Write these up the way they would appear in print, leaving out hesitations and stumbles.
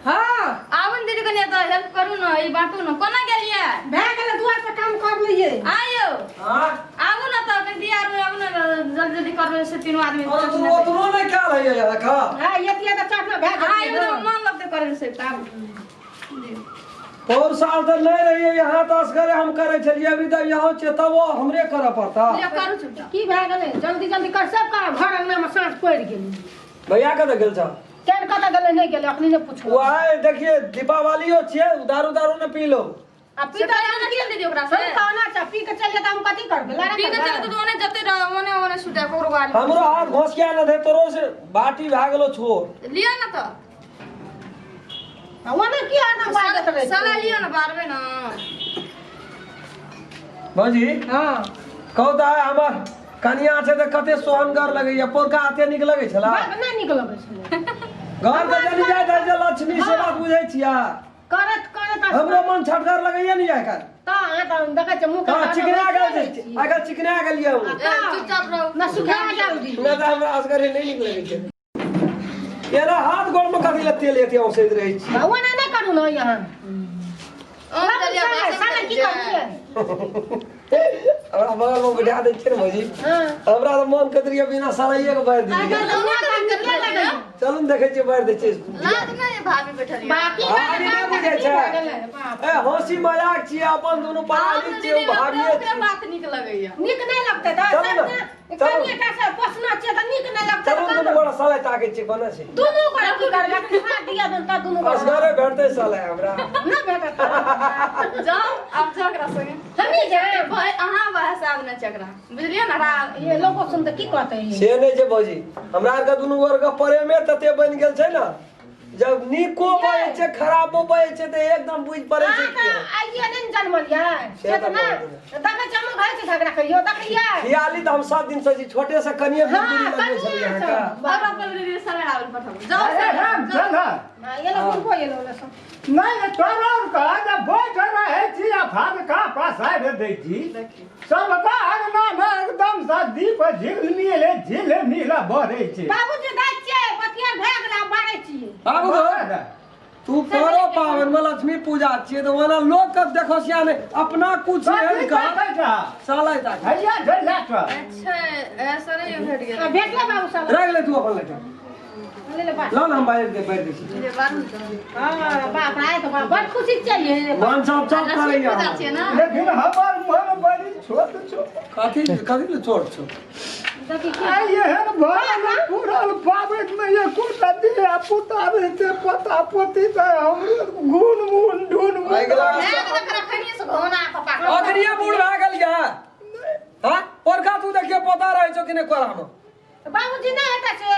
हाँ। आबू ने दीदी, कनी एतऽ हेल्प करू ने, ई बाँटू ने। कोना गेलियै? भए गेलै, दुआर पर काम कर लियै। आयौ। हाँ। आबू ने तऽ कनी दियार मे आबू ने, जल्दी जल्दी करबै से तीनू आदमी। अरे तू ओतनो नहि कयल होइए यहाँ का। हाँ, एतिया तऽ चटना भए आयौ गेलै। ने, मन लगतै करै से तऽ आबू। पौर साल तऽ नहि रहियै यहाँ तऽ असगरे हम करै छलियै, अभी तऽ यहाँ छियै तबो हमरे करऽ पड़ता। लिअ, करू चुपचाप। की भए गेलै? जल्दी जल्दी कर सब काम, घर अंगना मे साँझ पड़ि गेलै। भैया कतऽ गेल छह? केन कतऽ गेलै, नहि गेलै, अखनी नहि पुछलहुँ। वएह देखिए दीपावलियो छियै, दारू दारू ने पी लो। आ पी से तऽ कहियो ने गेल दीदी ओकरा से। हम कहना छै, पी के चलि जेतै, हम कथी करबै? लड़ाइ पी के करबै? चलि तऽ ओने जते रह, ओने ओने सुतै ककरो गाड़ी। हमरो हाथ घोसकिया न दे, तोरो से बाटी भए गेलो छोट। लिअ ने तऽ। आ ओना की हरदम बाजैत रहै छै? सलाह लिअ ने, बारबै ने। भौजी। हाँ। कहू तऽ आइ हमर कनिया छै तऽ कते सोहनगर लगैया, पोरका एते नीक लगै छला? बाप, नहि नीक लगै छलै। घर के जनी जाइत है जे लक्ष्मी से बात बुझै छियै। करत करत हमरो मन छटगर लगैया नी आइ काल्हि। तऽ अहाँ तऽ देखै छियै मुँह। हँ, चिकना गेल छै आइ काल्हि, चिकना गेलियै हम। ए, चुपचाप रहू। न सुखा जल्दी। नहि तऽ हमरा असगरे नहि नीक लगै छै। एना हाथ गोड़ में कथी लए तेल एते औसैत रहै छी? ओना नहि करू ने यहाँ। ओ चलिए बासन साला की करै। करबै? हमरा बगल में बैठा दै छियै ने भौजी। हाँ। हमरा तऽ मन करैत रहियै बिना सलाइए के बारि दियै। चलू ने देखै छियै, बारि दै छियै। लाज नहि भाभी बैठल यऽ। बाकी भाभी नहि बुझै छै। ए, हँसी मजाक छियै, अपन दुनू परानी छियै, ओ भाभिए ओकरा छियै। बात नीक लगैया? नीक नहि लगतै तऽ चलू ने, चलू। कनिएटा से पोसना छियै तऽ नीक नहि लगतै? चलू दुनू गोरा सलाइ ताकै छियै, कोना छै? दुनू गोरा की करबै? अखन हाथ दिया देन तऽ दुनू गोरा असगरे भेटतै सलाइ हमरा? नहि भेटत। जाउ आब, जाउ ओकरा संगे। हमही जायब? भाय, अहाँ बहस आब नहि चकरा, बुझलियै ने? ये लोगो सुन तऽ की कहतै? से नहि छै भौजी, हमरा आरके दुनू गोरके प्रेमे तते बनि गेल छै ने, जब नीको बजै छै खराबो बजै छै तऽ एकदम बुझि पड़ै छै अहाँ की। तऽ आइए नहि ने जनमलियै। से से तऽ तऽ नहि बहुत। देखै छियै, हमर घर छै झगड़ा कहियो देखलियै? खियाली तऽ हम सब दिन से छी, छोटे से कनिए हाँ, दूरी लगबै छलियै कनिए अहाँके। ओकरा पर दीदी सलाह आबे पठाबू, जाउ। अरे सलाह, राम जाउ। चल। हाँ, ये लोग उनको ये लोग सब नहि तोरा कह जे बैठ रहै छी आ फलका पसारि दै छी। सबका अंगना मे एकदम सँ दीप झिलमिल झिलमिल बरै छै। बाबूजी, दै छियै, बतिया भए गेलै, आब बारै छियै। बाबू गो, तू करो पावन में लक्ष्मी पूजा छियै तऽ ओना लोक के देखो सिया नहि, अपना कुछ एहन कथी कर कहै छह? साला ताकि हैया छै लए कऽ। अच्छा, ऐसा नहीं भेट गेल। आ, भेटलै बाबू साला। रख ले तू अपन लेटर। ले ले बात। ला ने, हम बाहर दे बैठ दै छी। जे बात नहि। हाँ, बाप रे, आइ तऽ बाप बड़ खुशी छियै। मन सब सब लक्ष्मी करैया। पूजा छियै ने। लेकिन हमर मन बड़ी छोट छोट। कथी कथी ले छोट छौ? देखी की आइ एहन भरल पूरल पाबनि मे एकोटा धिया पुता रहिते, पोता पोती, तऽ हमरो गुन मुन ढून मुन। आइ गेला। भए गेल, एकरा खनिये से घोना पापा के। अखनिये बूढ़ भए गेल या हाँ, पोरका तू देखिए पोता रहै छौ कि नहि कोरामे। बाबूजी, नहि हेतै से।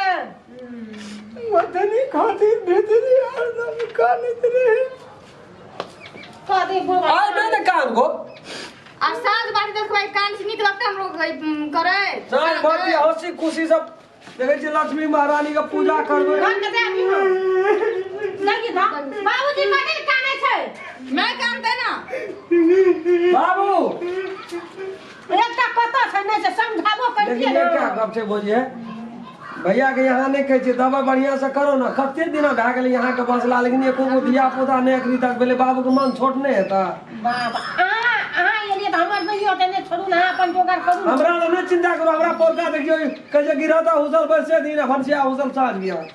ओतनी खातिर भीतरी हरदम कानैत रहे। कह दे बुढ़वा। आइ नहि ने कान गो। आ साँझ बाती देखबै कान से नीक लगतै हमरो करै। साँझ बाती हंसी खुशी सब देखै छियै, लक्ष्मी महारानी के पूजा करबै। घर के दे अभी हम। देखी तऽ बाबूजी कथी लए कानै छै? मैं कानते ना। बाबू। एकटा कतऽ छै, नहि छै, समझाबो लेकिन करितियै ये क्या ने। गप छै भौजी, है भैया के यहाँ नहि कहै छियै, दवा बढ़िया से करो ने। कते दिना भए गेलै यहाँ के बसला, लेकिन एको गो धिया पुता नहि अखनी तक भेलै। बाबू के मन छोट नहि हेतै? बाप, अहाँ अहाँ एलियै तऽ हमर नहि होतै? नहि छोड़ू ने, अहाँ अपन जोगाड़ करू ने। हमरा लए नहि चिंता करू। हमरा पौधा देखियौ, कहै छै गिरहता हुसल बरसे दिन आ भनसिया हुसल साँझ बिहान।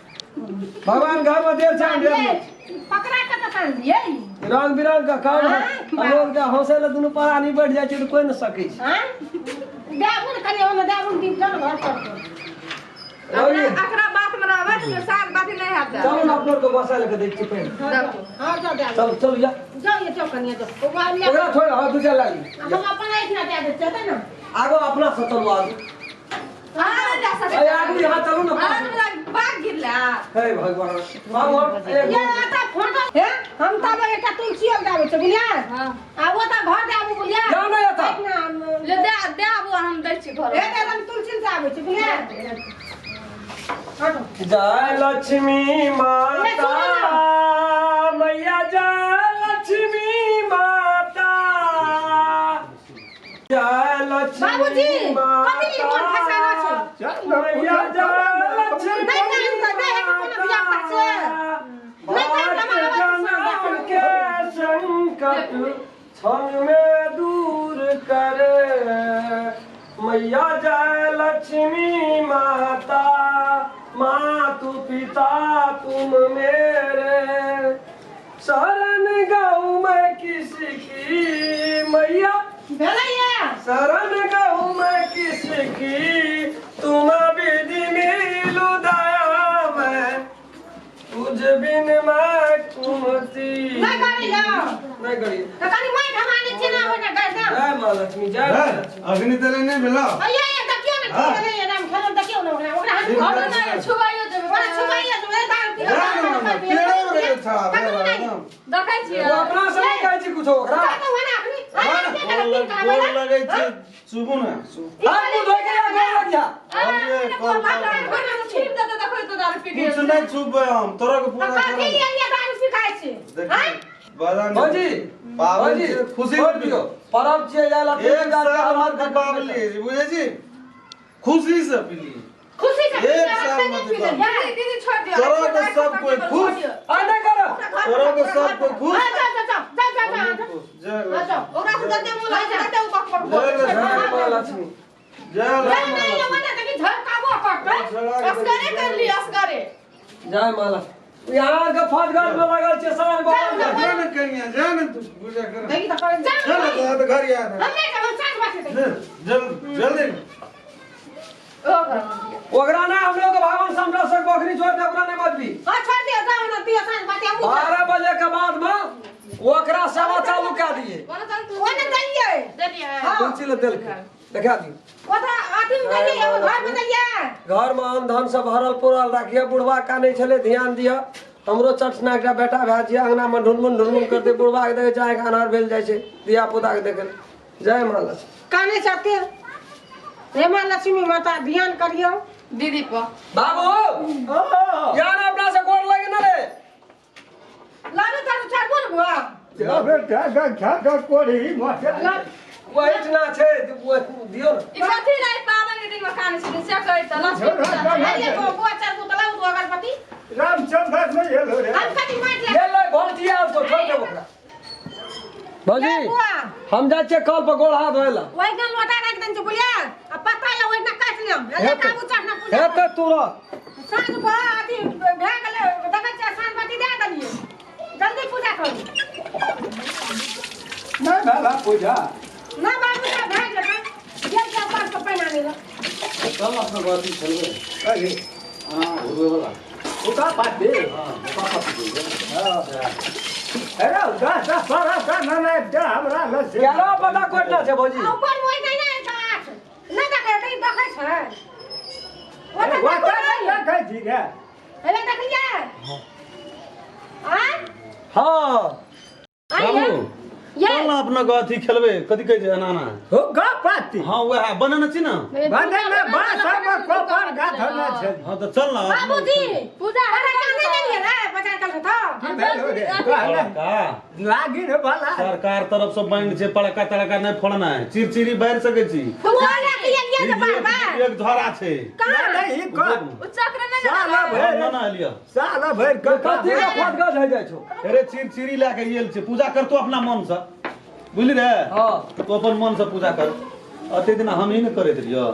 भगवान घर में देर छान देर ये, पकड़ा के तऽ साँझ रंग बिरंग के काम। हाँ, लोग के हंसै लए दुनू प्राणी बैठ जाइ छै तऽ कोइ नहि सकै छै। आँय? देबू ने कनि ओने, देबू ने दीप चल घर पर। रवि। अकरा बात में रहबै तऽ साँझ बाती नहि हेतै। चलू ने, अपनो के बसा लए के दै छियै पहिने। देखो। हाँ, जाओ देबू। चलू चलू या। जाओ ये, जाओ कनिया, जाओ ओकरा लिअ। ओकरा छोड़, हाँ, दू चारि लागी। हम अपन एक ना दे दै छियै ने। आगो अपना से चलू आगू। अहाँ नहि जा सकै। अरे आगू यहाँ चलू ने। अहाँ तऽ बाघ गिरला। हे भगवान, बाबू एक ये आता फोटो हे, हम तब एकटा तुलसी लगाबै छै, बुझलियै? हाँ। आ ओ तऽ घर जाबू, बुझलियै? जाउ ने एतऽ। एक ना हम- ले दे दे, आबू, हम दै छी घर। हे दे, हम तुलसी से आबै छै, बुझलियै? हटो। जय लक्ष्मी माता मैया, जय लक्ष्मी माता, जय लक्ष्मी बाबूजी, कथी ई मोन फसाना छै? चल ने, मैया पूजा जय लक्ष्मी नहि, नहि, नहि, नहि हेतै कोनो धियापुता से। नहि, नहि, संकट क्षण में दूर करे। मैया जय लक्ष्मी माता, मातु पिता तुम मेरे, शरण गऊ मैं किसकी मैया, शरण गऊ मैं किसकी, तुम विधि मिलु दया मैं, तुझ बिन मैं कुमती। नहीं करी जाओ। नहीं करी। तो कनी माइक हमारे छीना हो ना कर ना। जय माँ लक्ष्मी, जय माँ लक्ष्मी। अग्नि तेले नहीं मिला। अये ये देखियो ना की भेलै ये राम खेलन देखियो ना ओकरा ओकरा हम घर में छुबाइयो देबै। ओकरा छुबाइयो देबै दारू पी पेड़े में छड़ा देखै छियै। ओ अपना से नहीं कहै छी कुछो ओकरा। तो होना अखनी गोर लगै छी सुबु ना। हाथ मुंह धोइ के गोर लग जा। अरे कर छीप देतै देखै तो दारू पी कुछ नहीं छुबे हम तोरा के पूरा कथी लिए दारू पी खाइ छी? हां भौजी भौजी खुशी दियो परब छियै जाय ला एक साल मत दीपावली बुझै छी खुशी से पीली खुशी से एक साल मत दीपावली दीदी छोड़ दियो तोरा के सब कोई खुश आ नहीं कर तोरा के सब कोई खुश जा जा जा जा जा जा जा ओकरा से जते मुंह लाग जते उ बक बक जय माँ लक्ष्मी जय नहीं ये मने देखी झरकाबो करतै असगरे कर ली असगरे। जय माँ लक्ष्मी। यहाँ के फौज घर में लगल छै साल बाबा जा न कहिया जा न तू पूजा कर देखी त कर जा चल तो घर आ हम नहीं हम साँझ बाटे जल्दी जल्दी ओकरा ना हम लोग के भगवान समझा सक बकरी छोड़ दे ओकरा नहीं बदली। हां छोड़ दियो जाओ ना दियो साँझ बाटे हम 12 बजे के बाद में ओकरा सेवा चालू कर दिए। ओने देलिए देलिए तुलसी ले देल के देखा दी ओता आथि में देलिए घर में देलिए घर में अन्न धन सब भरल पुरल राखिए। बुढ़वा कानै छले ध्यान दिया। हमरो चटना एकटा बेटा भए छियै अंगना में ढुनमुन ढुनमुन करते बुढ़वा के देखे चाहे अनार भेल जाइ छै धिया पुता के देखे। जय माँ लक्ष्मी। कानै छते हे माँ लक्ष्मी माता ध्यान करियो दीदी पर। बाबू यार अपना से गोर लगे ना रे लालू तारू छाड़बो न बुआ जा बेटा गा गा कोरी मोटा वही ना छै दियो न ई कथी रे पावन के दिन में कानै छै से कहै त लक्ष्मी पूजा। अरे बुआ चार गो तलाउ दो अगरबत्ती रामचंद्र नहीं एलो रे हम कनी माटि ले ले भौजी आल तो छोड़ दे ओकरा। भौजी हम जाइ छियै कल पर गोड़ हाथ धोय ला। ओहि दिन लोटा राखि देने छै बुलिया आ पत्ता या ओहि दिना काटि लेम ले काबू चढ़ना पूजा हेतै तुरंत साँझ भऽ अथी भए गेलै देखै छियै साँझ बाती दए देलियै जल्दी पूजा करू। नहीं भेला पूजा ना बाबू साहब भए जेतै गेल छै पाँच के पानि आनै ला। चल अपना बाती चलबै अरे हां होबे वाला उका पाते हां उका पाते हां अरे उका सा सारा सा ना ना जा हमरा ल से 11 पता कोटना छै भौजी ऊपर मोइ नहीं ना गाछ नहीं देखै त देखै छै ओ त वाता देखै छी रे हेले देखलियै हां हां बाबू चल ना अपना अथी खेलबै कथी कहै छै अनाना हो गा पाती हां वएह बनेने छी ना बने में बांस में कोपर गाथ ना छै। हां त चल ना बाबूजी पूजा अरे काने देलियै रे बजार कल त की भेलो रे का लागी रे भला सरकार तरफ से बैंड छै पड़का तड़का नहीं फोड़ना है चिरचिरी बारि सकै छी पूजा लए के एलियै जे बार बार एक धरा छै कहां नहीं को उ चक्र नहीं साला भरि ना ना लिया साला भरि कथी के फटगज होइ जाइ छौ। अरे चिरचिरी लए के आयल छै पूजा करतो अपना मन से बुझली रे। हां तू अपन मन से पूजा कर अते दिन हम ही ने करैत रहियो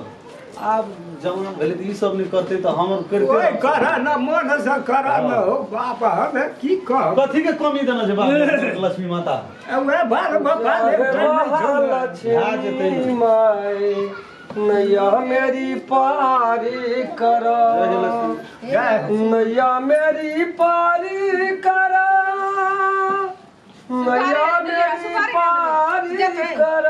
आब जमाना भेलै त ई सब नहीं करते त हमर करते ओए कर न मन से कर न हो बाप हमे की कह कथी के कमी देना छै बाप लक्ष्मी माता ओए बार बापा लक्ष्मी माई नैया मेरी पारी कर नैया मेरी पारी कर नैया मेरी पारी कर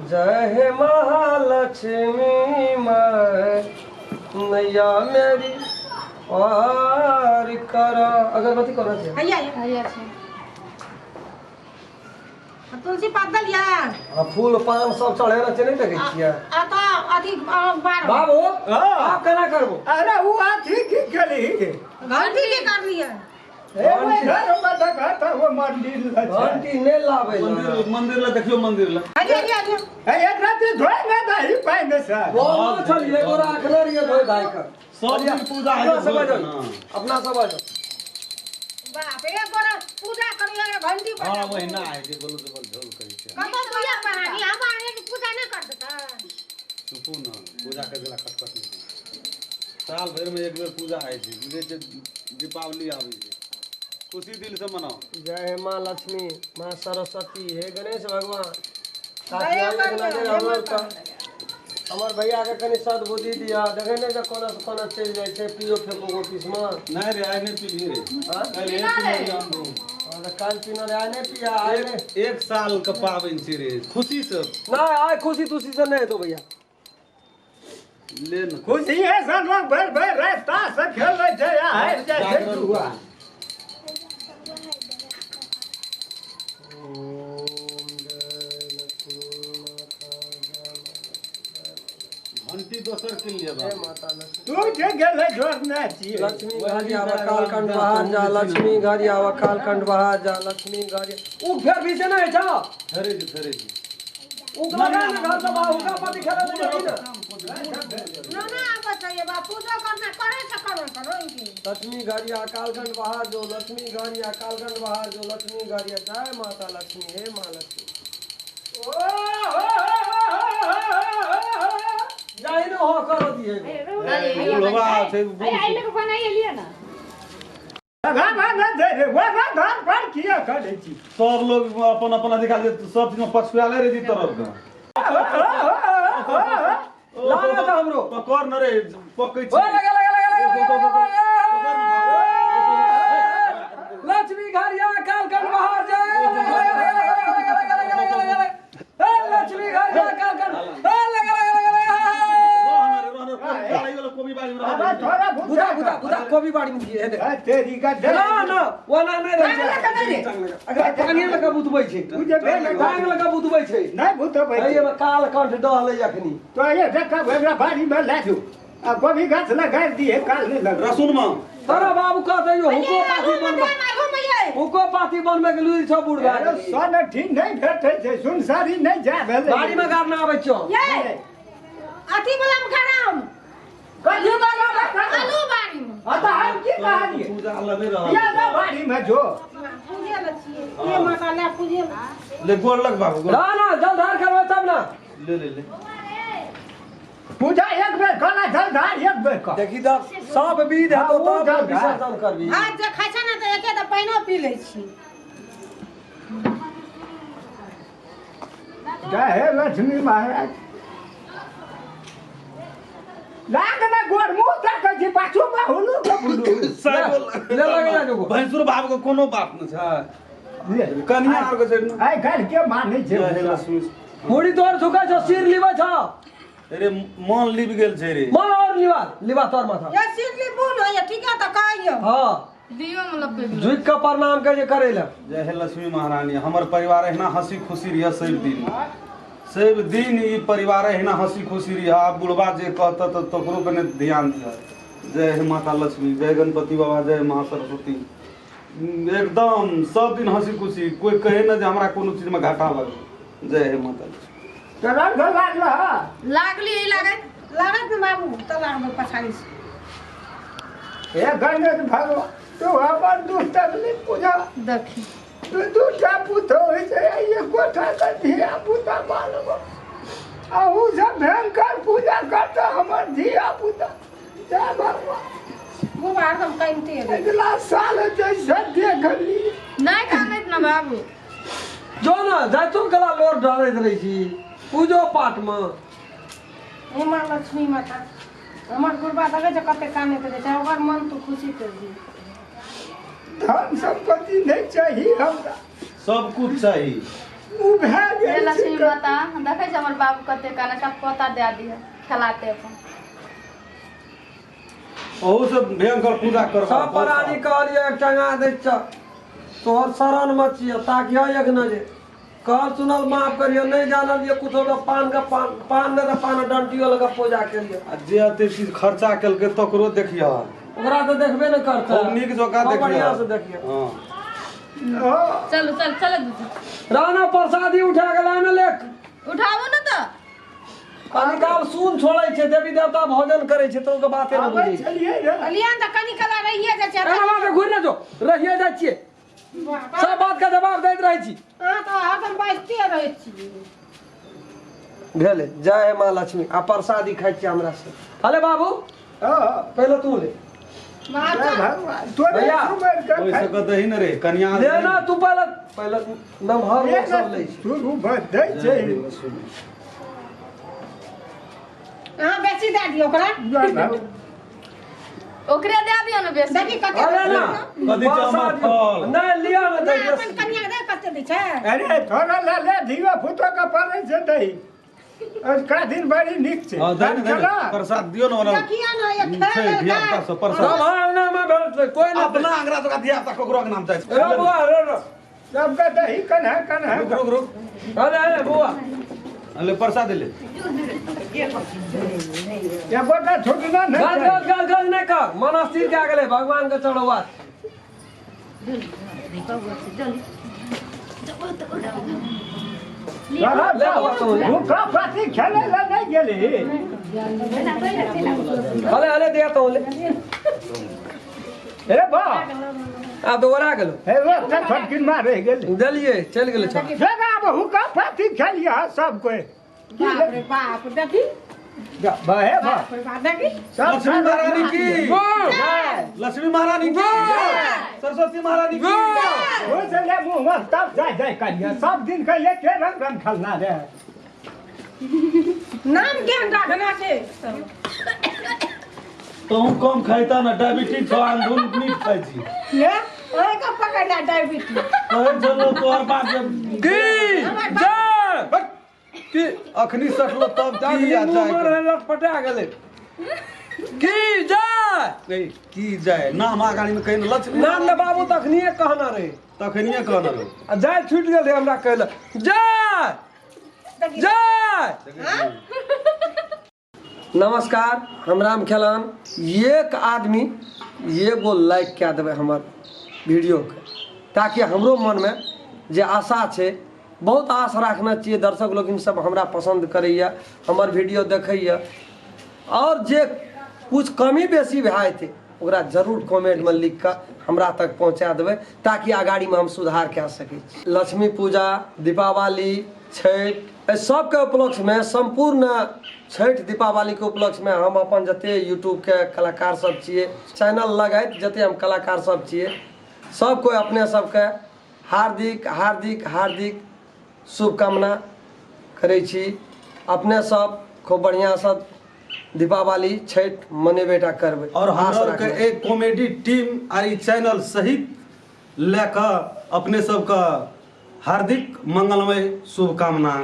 जय हे महालक्ष्मी माई नैया मेरी पार कर। अगरबत्ती कोना छै हैया हैया छै तुलसी पात देलियै आ फूल पान सब चढ़ेला छै नहीं देखै छियै आ त अथी बार बाबू आप केना करबो। अरे उ अथी की केली घंटी के करलियै ए ओए घर में देखा त वो मंदिर ल छै घंटी नै लाबै मंदिर मंदिर ल देखियो मंदिर ल हैया हैया ए एक रात धोय न दही पानि से बोलो छलियै एगो राखले रहियै धोइ धाइ के सब दिन पूजा अपना है सब आ जाओ अपना सब आ जाओ। बाप एक गोरा पूजा करू एक घंटी हाँ बजाबू। वही ना है जे बोलो तो बोल झोल करै छै। कतौ दुइया परानी हम आगे पूजा नहि कर देता। चुपू न, पूजा कर देला खटखट नहि। साल भरि में एक बेर पूजा होइ छै, बुझै छै दीपावली आबै छै, खुशी दिल से मनाओ। जय हे माँ लक्ष्मी, माँ सरस्वती, हे गणेश भगवान। दया एक करियौ, नजर हे हमरो माता। पर हमर भैया के कनि सद्बुद्धि दिअ। देखै नहि जे कोना से कोना चलि जाइ छै, पियो फेको ऑफिस में। नहीं रे, आइ नहीं पीलियै रे। हाँ? काल्हि एक पीलियै हम। हाँ, तऽ काल्हि पीना रे, आइ नहि पिया, आइ नहि। एक साल के पाबनि छै रे, खुशी से। नहि, आइ खुशी तुशी से नहि हेतौ भैया। ले न। खुशी है से लोग भरि भरि राति ताश खेलै छै आ हारि जाइ छै जागरण जुआ। ओम जय लक्ष्मी माता, जय घंटी दोसर किन लिअ जय बाबू। माता लक्ष्मी। तू जे गेलै जोड़ने छियै। लक्ष्मी घर आवा कालकंठ बाहर जा, लक्ष्मी घर आवा कालकंठ बाहर जा, लक्ष्मी घर। उ फेर भी से नहि छौ। फेरे छै, फेरे छै। उ लगा ने घर से बाहर, हुनका पति खेलै लए जेबही ने। ना ना आबै छै बा, पूजा करना करै छै, करो करो इनके। लक्ष्मी घरिया कालखंड बाहर जो, लक्ष्मी घरिया कालखंड बाहर जो, लक्ष्मी घरिया। जय माता लक्ष्मी, हे माँ लक्ष्मी। ओ हो हो हो हो हो। जाहि ने हो करो दिए। बुढ़वा छै। आई लोग बनाइए लिए ना। लगा न दे रे, वरा धान पर किया करै छी? सब लोग अपन अपन अधिकार के सब चीज में पछुआले रे जी तरफ के। ला ना तऽ हमरो। पकड़ न रे, पकै ओ छै। लगा लगा लगा लगा लगा लगा। लक्ष्मी घरिया कालखंड बाहर जय। हे लक्ष्मी घरिया कालखंड, हे लगा लगा लगा लगा। रहन रे, रहन रे, लड़ाई वाला कोबी बाड़ी में अबे रहन। थोड़ा बुझा बुझा बुझा, कोबी बाड़ी में दिए हे। तेरी का ना ना, ओना नहि रहै टांग छै। लगा नहि रे। अगला टांगे लगा बुतबै छै। उ जे भेल टांग लगा बुतबै छै। नहि भूतबै। एहि मे काल कंठ डहलै अखनी। तो ये देखा एकरा बाड़ी में ले जो आ गोभी गाछ लगा दिए, काल नहीं लग। रसुन में तोरा बाबू कहते यो हुको पाथी बनबै, हुको पाथी बनबै के लुरि छौ बूढ़ भए गेली। सन ठीक नहीं भेटै छै, सुनसारी नहीं जा भेलै। बाड़ी में गाड़ना आबै छौ। ये अथी वाला में खराम कथी वाला में खराम? आलू बाड़ी में। हाँ तऽ हम की कहलियै? पूजा ला नहीं रहल। या ना बाड़ी में जो पूजे ल छियै ये माता, ले पूजे ल। ले गोर लग बाबू, गोर। ना ना, जलधार करबै तब ना। ले ले ले। पूजा एक बेर कला, जलधार एक बेर कर। देखी तऽ सब विध हेतौ हाँ, उ तब जलधार। विसर्जन करबी। भात जे खाइ छै ने तऽ एके तऽ पानिओ पी लै छी। जय हे लक्ष्मी महाराज। लाग ना गोर मुँह ताकै छी, पाछू में हुलू के बुलू। ले लगे जा जो। भैंसुर बाप के कोनो बात नहि छै। ले। कनिया आर के छै ने। आइ काल्हि के मानै छै? जय हे लक्ष्मी। मुड़ी तोर झुकै छौ, सिर लिबै छौ। अरे मन लिब गेल छै रे। मन और लिबा लिबा तोर माथा। ये सिरली बुन होइए, ठीक है तऽ कहियौ। हाँ। दियो मतलब पे। झुकि कऽ प्रणाम कर जे करै लए। जय हे लक्ष्मी महारानी, हमर परिवार एहिना हंसी खुशी रहिए सब दिन, सब दिन ई परिवार एहिना हंसी खुशी रहिए। आब बुढ़वा जे कहत तऽ तकरो कने ध्यान दिअ। जय हे माता लक्ष्मी, जय गणपति बाबा, जय माँ सरस्वती। एकदम सब दिन हंसी खुशी, कोई कहे न जे हमरा कोनो चीज में घाटा लगे। जय हे माता लक्ष्मी। तऽ रंग लागल ह। लागली ई लागत। लागत ने बाबू, तऽ लागबै पछाड़ी से। हे गणेश भगवान, तू हमर दुष्ट नहि पूजा। देखी। दू दूटा पुतोह होइ छै, एकोटा के धिया पुता मानब अहू सब भयंकर पूजा करता हमर धिया पुता। जय भगवान। बुढ़बा हरदम कानिते रहै। अगिला साल जैसे देखली। नहीं कानैत ना बाबू। जो ने जाइतो गला लोर डालैत रहै छी पूजो पाठ में। हे माँ लक्ष्मी माता, हमर बुढ़बा देखै छै कते कानैत रहै छै, ओकर मन तू खुशी कर दी। धन संपत्ति नहीं चाही हमरा। सब कुछ चाही। उ भए हे गेल लक्ष्मी छै। माता, देखै छै हमर बाबू कते कानै छै, पोता दए दिहे खेलाते अपन। अहू से भयंकर पूजा करब। सब प्राणी कहलियै एक टंगा दै छ तोहर शरण में छियै, ताकिह एक नजर। कहल सुनल माफ करियो, नहीं जानल ये कुछो तऽ पान के पान पान नहि तऽ पान डंटियो लगा पूजा केलियै। आ जे एते चीज खर्चा केलकै तकरो देखियह। ओकरा तऽ देखबे नहि करतै। खूब नीक जकाँ खूब देखियह। बढ़िआँ से देखियह। हाँ। हँ। चलू चल चल दीदी। राना प्रसादी उठा के लाने ले। उठाबू ना तऽ। कनी काल सुन छोड़ै छै, देवी देवता भोजन करै छै, तऽ ओकर बाते नहि आबै बुझै छै। छलियै रे। कहलियै ने तऽ कनी काल रहिए जाइ छै। एना बात घुरि ने जो, रहिए जाइ छियै, सब बात के जवाब दैत रहै छी। अहाँ तऽ हरदम बाजिते रहै छी। भेलै, जय माँ लक्ष्मी। आ प्रसादी खाइ छियै हमरा से। अरे बाबू, हँ। पहिले तू ले। जय भगवान तोरे। भैया, सुमरि के ओहि खाइ। सबके दही ने रे कनिया। ले ना तू पहिले, पहिले नमहर लोक सब लै छै। शुरू भऽ दै छै। अहाँ बेसी दए दियौ ओकरा। जय भगवान। ओकरे दए दियौ ने बेसी। देखी कते। अरे ना। कथी छै हमर प्रसाद फल? नहि लिअ ने नहि दै। अपन कनिया के दे, कते दै छै। अरे थोड़ा ले ले, धियो पुतो के पड़ै छै दही। अजुका दिन बड़ी नीक छै। हँ, दही ने, दही ने। चला। प्रसाद दियौ ने ओना। देखियौ ने ये छै खेल धिया पुता सब प्रसाद। सब अंगना में भेल छै, कोई नहि। अपना अंगना सबके धिया पुता ककरो अंगना में जाइ छै। रे बुआ, रे रे। सबके दही कन्हा कन्हा। रुक रुक रुक। अरे अरे बुआ। ले प्रसाद ले। एकोटा छुटना नहि गल चाही। गल गल गल नहि कर, मन स्थिर कए गेलै भगवान के चढ़ौआ। चला, ले बुआ तू ले। भूखा पाती खेलै लए नहि गेली। अरे अरे दिया तो ले। हे बा। आब तऽ ओरा गेलो। हे एकटा छोटकिन माँ रहि गेली। देलियै, चलि गेलै छौ। फेर आब हुक्का पाती खेलियै सब कोइ। बाप रे बाप, देखी। जा, बा हे बा। बाप रे बाप, देखी। सब लक्ष्मी महारानी की, जय। लक्ष्मी महारानी की, सरस्वती महारानी की। ओइ से ले मुँह में तब जाय जाय करियै सब दिन के एके रंग रंग खेलना रे। नाम केहन राखना छै। तोहू कम खाइता ना, डायबिटीज छौ, अंधुन मीट खाइ छी। ये ओहि के पकड़ला डायबिटीज। कहै छलौ तोहर बाप जे की जय की अखनी सटलो तब की आ मुँह जाय में रहै लटपटा गेलै। की जय। के- की जाय नाम आगाड़ी में कहि ने लक्ष्मी। नाम ने बाबू तखनिए कहना रहे। तखनिए कहने रहो। आ जाय छूटि गेल रहे, हमरा कहले जय जय। नमस्कार, हम राम खेलान। एक आदमी एगो लाइक कए देबै हमर वीडियोके, ताकि हमरो मनमे जे आशा छै, बहुत आश राखने छियै, दर्शक लोकिन सब हमरा पसन्द करैए, हमर वीडियो देखैए, आओर जे कुछ कमी बेसी भए जेतै ओकरा जरूर कमेंटमे लिख कऽ हमरा तक पहुँचा देबै, ताकि अगाड़ीमे हम सुधार कए सकै छी। लक्ष्मी पूजा, दीपावली, छठि, एहि सबके उपलक्ष्यमे, सम्पूर्ण छठि दीपावलीके उपलक्ष्यमे हम अपन जते यूट्यूबके कलाकार सब छियै, चैनल लगैत जते हम कलाकार सब छियै, सब कोइ अपने सबके हार्दिक हार्दिक हार्दिक शुभकामना करै छी। अपने सब खूब बढ़िआँसँ दीपावली छठि मनेबे टा करबै। और आश हमरा के राखने। एक कॉमेडी टीम आ ई चैनल सहित लए कऽ अपने सबके हार्दिक मंगलमय शुभकामना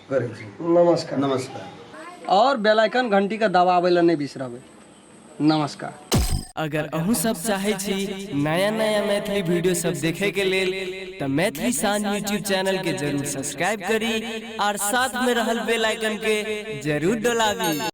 करै छी। नमस्कार। नमस्कार। और बेल आइकन घंटी के दबाबै लए नहि बिसरबै। नमस्कार। अगर अहूँ सब चाहै छी नया नया मैथिली वीडियो सब देखे के लेल तऽ मैथिली शान यूट्यूब चैनल के जरूर सब्सक्राइब करी और साथ में रहल बेल आइकन के जरूर डोलाबी।